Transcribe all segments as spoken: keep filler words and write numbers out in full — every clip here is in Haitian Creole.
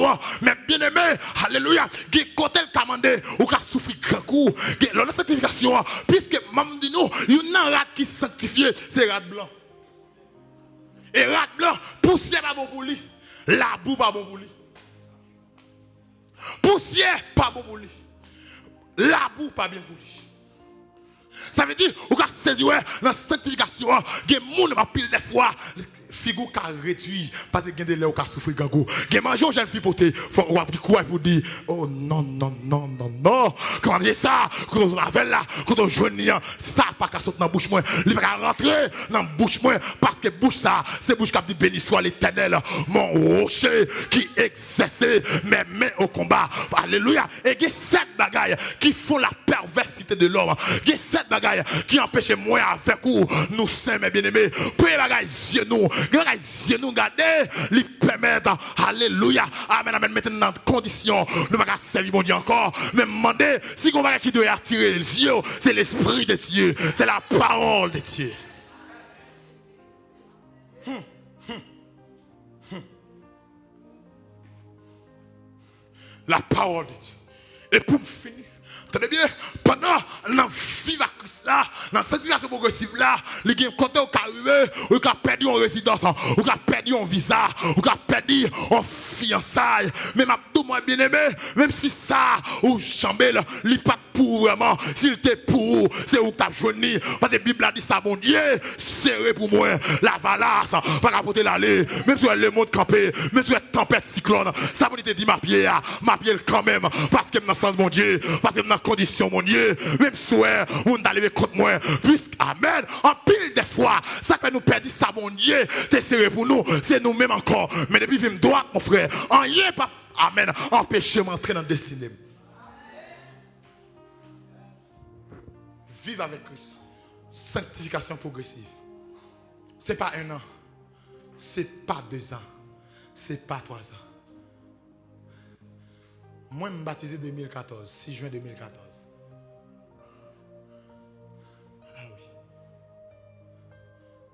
Bon, men byeneme, alelouya, gen kote l ka mande, ou ka soufri grangou. Gen, lè w nan sanktifikasyon an, piske m di nou, youn nan rad ki sanktifye, se rad blan. E rad blan, pousyè pa bon pou li, labou pa bon pou li. Pousyè pa bon pou li, labou pa byen pou li. Sa vle di, ou ka sezi wè, nan sanktifikasyon an, gen moun anpil dè fwa, figi w ka redui, paske gen de lè ou ka soufri grangou. Gen manje yon jèn fi pote, fò w ap gen kouraj pou di, "O non, non, non, non, non. Kòman di sa? Kote w sot avè l la? Kote w jwenn li an? Sa pa ka sot nan bouch mwen. Li pa ka rantre nan bouch mwen, paske bouch sa, se bouch k ap di, 'Béni soit l'Éternel, mon rocher qui exerce mes mains au combat.'" Alelouya. E gen sèt bagay ki font la perversité de l'homme. Gen sèt bagay ki anpeche mwen avèk ou nou sen, men byeneme. Premye bagay, zye nou. Gen bagay zye nou gade, li pèmèt, alelouya, amèn, amèn, mete n nan kondisyon nou pa ka sèvi Bondye ankò. Men m mande, si gen bagay ki dwe atire zye w, se l'Esprit de Dieu, c'est la parole de Dieu. Hmm, hmm, hmm. La parole de Dieu. E pou m fini, tande byen, pandan nan viv ak Kris la, nan sanktifikasyon pwogresiv la, li gen kote ou ka rive, ou ka pèdi yon rezidans, ou ka pèdi yon viza, ou ka pèdi yon fiyansay. Men m ap di w, mwen byeneme, menm si sa ou janbe l, li pa t pou ou vrèman. Si l te pou ou, se ou k t ap jwenn li. Paske Bib la di sa, Bondye sere pou mwen, lavalas pa ka pote l ale. Menm si w wè lemonn kanpe, menm si w wè tanpèt, siklòn, sa Bondye te di m ap ye a, m ap ye l kanmenm, paske m nan sans Bondye, paske m nan kondisyon Bondye. Menm si w wè moun ta leve kont mwen, piske, amèn, anpil dè fwa, sa k fè nou pèdi sa Bondye te sere pou nou, se nou menm ankò. Men depi vi m dwat, mon frè, anyen p ap, amèn, anpeche m antre nan destine m. Viv avèk Kris. Sanktifikasyon pwogresiv. Se pa en an. Se pa dezan. Se pa twazan. Mwen, m batize de mil katòz, sis jen de mil katòz. Ah wi.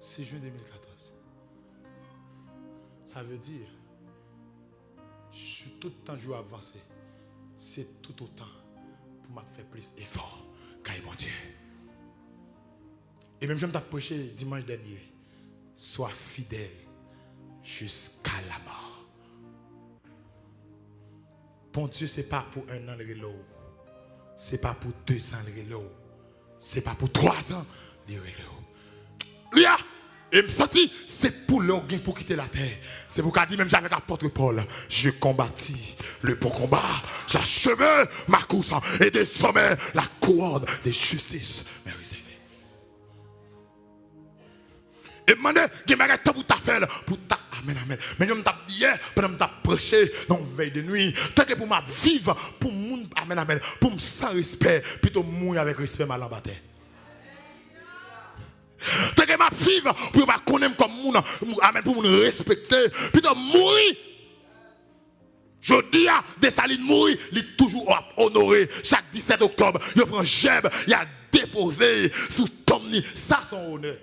Sis jen de mil katòz. Sa vle di, jou, tout tan jou ap vanse, se toutotan pou m ap fè plis efò kay Bondye. E menm jan m t ap preche dimanch dènye, sois fidèle jusqu'à la mort. Bondye se pa pou en an l rele w. Se pa pou dezan l rele w. Se pa pou twazan li rele w. Alelouya! E m santi se pou lè w gen pou kite latè. Se pou w ka di menm jan avèk apot Pòl, "Je combattis le bon combat, j'ai achevé ma course, et désormais la couronne de justice m'est réservée." E m mande, gen bagay tan pou ta fè l, pou ta, amèn, amèn. Men jan m t ap di yè, pandan m t ap preche nan yon vèy de nwi, tanke pou m ap viv pou moun, amèn, amèn, pou m san respè, pito m mouri avèk respè m al anba tè. Tanke m ap viv pou yo pa konnen m kòm moun, amèn, pou moun respekte, pito m mouri. Jodi a, Desalin mouri, li toujou ap onore. Chak disèt oktòb, yo pran jèb, y al depoze sou tonm li. Sa se yon onè.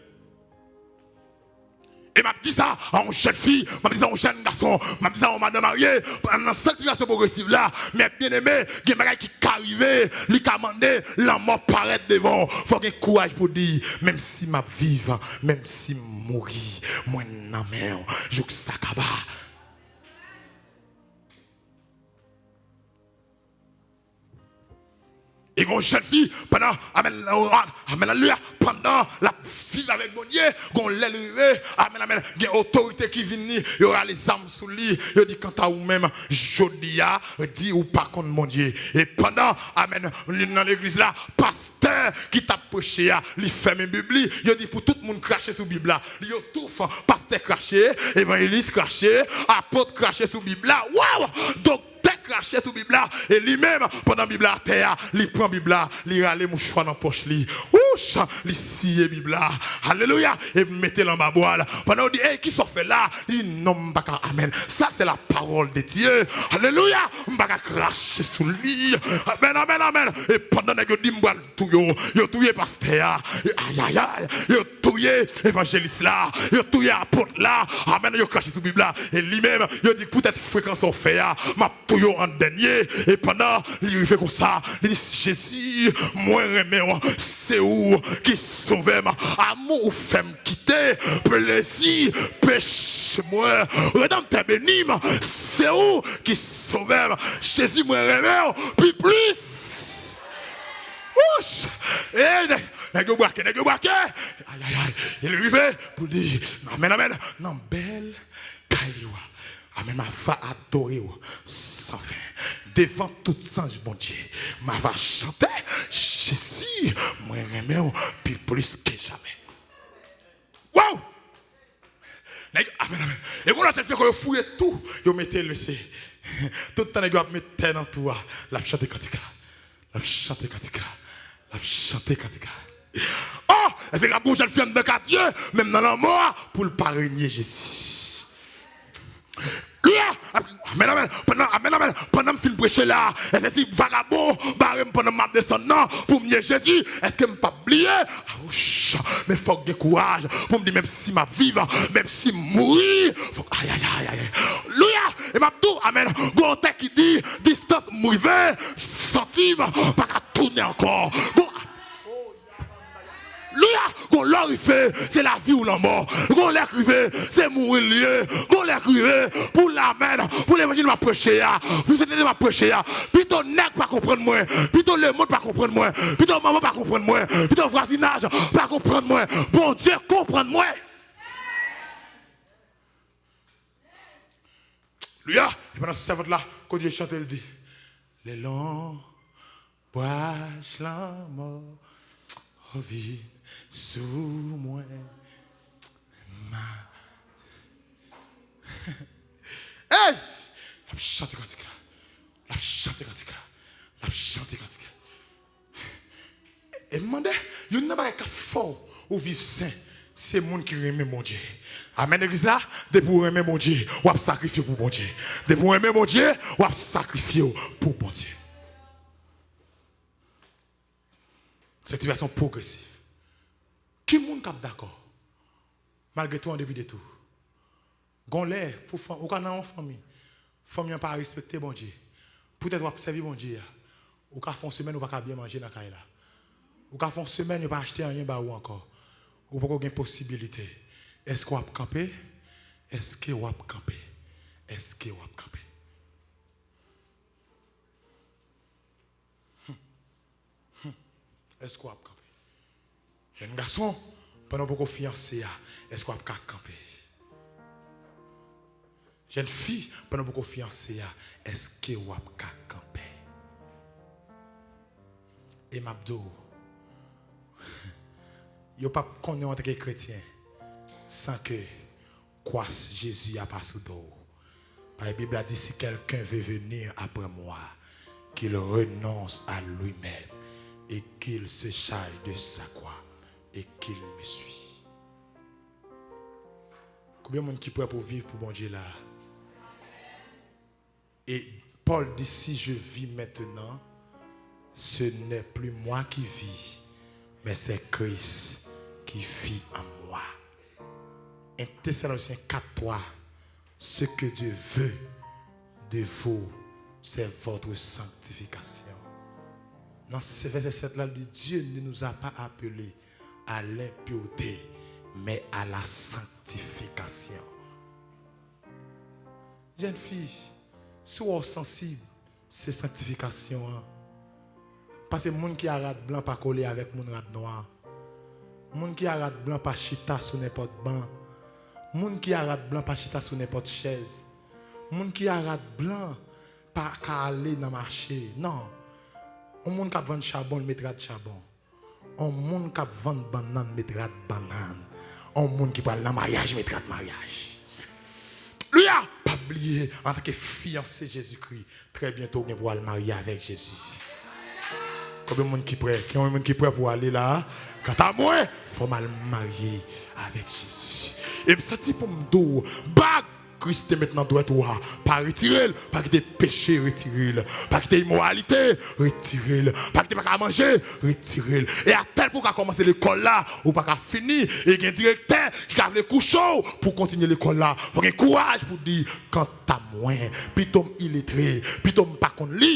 E m ap di sa a yon jèn fi, m ap di sa a yon jèn gason, m ap di sa a yon madanm marye, nan sanktifikasyon pwogresiv la, men byeneme, gen bagay ki ka rive, li ka mande lanmò parèt devan w. Fò w gen kouraj pou w di, menm si m ap viv, menm si m mouri, mwen nan men w, jouk sa kaba. E gon jèn fi, pandan, amèn, amèn, alelouya, pandan l ap viv avèk Bondye, gon lè l rive, amèn, amèn, gen otorite ki vin li, yo rale zam sou li, yo di, "Kanta ou menm, jodi a, di ou pa konn Bondye." E pandan, amèn, li nan legliz la, pastè ki t ap preche a, li fèmen Bib li, yo di pou tout moun krache sou Bib la. Yo tou fè, pastè krache, evanjelis krache, apot krache sou Bib la. Waw! Doktè kache sou Bib la, e li menm, pandan Bib la atè a, li pran Bib la, li rale mouchwa nan pòch li. Wouch! Li siye Bib la. Alelouya! E mete l anba bra l. Pandan yo di, "Ey, kisa w fè la?" Li, "Non, m pa ka." Amèn. Sa, se la parole de Dieu. Alelouya! M pa ka krache sou li. Amèn, amèn, amèn. E pandan nèg yo di m pral touye w, yo touye pastè a. Ayayay. Yo touye evanjelis la. Yo touye apot la. Amèn. Yo krache sou Bib la. E li menm, yo di, "Poutèt frekans ou fè a, m ap touye w an dènye." E pandan li rive konsa, li di, "Jezi, mwen renmen w. Se ou ki sove m. Amou ou fè m kite plezi peche mwen. Redanmtè beni m. Se ou ki sove m. Jezi, mwen renmen w pi plis." Wouch! E nèg, nèg yo brake, nèg yo brake. Ayayay. E li rive pou l di, "Amèn, amèn." Nan bèl kay ou a. Amèn. "M ava adore w san fen. Devan tout zanj Bondye, m ava chante, Jezi, mwen renmen w pi plis ke jamè." Waw! Nèg yo, amèn, amèn. E gon lòt fè kò yo fouye tou, yo mete l, mesye. Tout tan nèg yo ap met tè nan tou a, l ap chante kantik la. L ap chante kantik la. L ap chante kantik la. Oh! Èske k ap gon jèn fi anndan katye, menm nan lanmò a, pou l pa renye Jezi? Alelouya! Amèn, amèn. Pandan, amèn, amèn. Pandan m fin preche la, èske si vagabon bare m pandan m ap desann nan, pou m ye Jezi, èske m p ap bliye? Awouch! Men fòk gen kouraj pou m di, menm si m ap viv, menm si m mouri, fòk, ayayay, ayayay. Alelouya! E m ap di w, amèn, gon tèks ki di, distans m rive, santi m pa ka tounen ankò. Gon, alelouya! Gon lè w rive, se lavi ou lanmò. Gon lè k rive, se mouri l ye. Gon lè k rive, pou l, amèn, pou levanjil m ap preche a, pou sentete m ap preche a, pito nèg pa konprann mwen, pito lemonn pa konprann mwen, pito manman pa konprann mwen, pito vwazinaj pa konprann mwen. Bondye konprann mwen. Alelouya! E pandan sèvant la kontinye chante, l di, "Lè lonbraj lanmò vin sou mwen, m a." Ey! L ap chante kantik la. L ap chante kantik la. L ap chante kantik la. E m mande, youn nan bagay k ap fè w viv sen, se moun ki renmen Bondye. Amèn, legliz la? Depi w renmen Bondye, w ap sakrifye w pou Bondye. Depi w renmen Bondye, w ap sakrifye w pou Bondye. Sanktifikasyon pwogresiv. Ki moun k ap dakò? Malgre tou, an depi de tou. Gon lè, pou fanm, ou ka nan yon fanmi, fanmi an pa respekte Bondye. Poutèt w ap sèvi Bondye a, ou ka fè yon semèn ou pa ka byen manje nan kay la. Ou ka fè yon semèn yo pa achte anyen ba ou ankò. Ou poko gen posibilite. Èske w ap kanpe? Èske w ap kanpe? Èske w ap kanpe? Èske w ap kanpe? Jèn gason, pandan w poko fiyanse a, èske w ap ka kanpe? Jèn fi, pandan w poko fiyanse a, èske w ap ka kanpe? E m ap di w, yo p ap konnen w antanke kretyen san ke kwa Jezi a pa sou do w. Paske Bib la di, si quelqu'un veut venir après moi, qu'il renonce à lui-même et qu'il se charge de sa croix et qu'il me suit. Konbyen moun ki prè pou viv pou Bondye la? E Pòl di, si je vis maintenant, ce n'est plus moi qui vis, mais c'est Christ qui vit en moi. En Thessaloniciens quatre trois, ce que Dieu veut de vous, c'est votre sanctification. Nan vèsè sèt la, li di, Dieu ne nous a pas appelés à l'impureté, mais à la sanctification. Jèn fi, si w wè w sansib, se sanktifikasyon an. Paske moun ki a rad blan pa kole avèk moun rad nwa. Moun ki a rad blan pa chita sou nenpòt ban. Moun ki a rad blan pa chita sou nenpòt chèz. Moun ki a rad blan pa ka ale nan mache. Non. Yon moun k ap vann chabon, l met rad chabon. On moun k ap vann bannann met rad bannann. On moun ki pral nan maryaj met rad maryaj. Alelouya! P ap Bliye, antanke fiyanse Jezikri, trè byento w gen pou al marye avèk Jezi. Konbyen moun ki prè? Konbyen moun ki prè pou ale la? Kanta mwen, fò m al marye avèk Jezi. E m santi pou m di w, bag Kris te met nan dwèt ou a, pa retire l, pa kite peche retire l, pa kite imoralite retire l, pa kite pa ka manje retire l. E atèl pou w ka kòmanse lekòl la, ou pa ka fini, e gen direktè ki ka vle kouche w pou w kontinye lekòl la. Fò w gen kouraj pou w di, kanta mwen, pito m iletre, pito m pa konn li,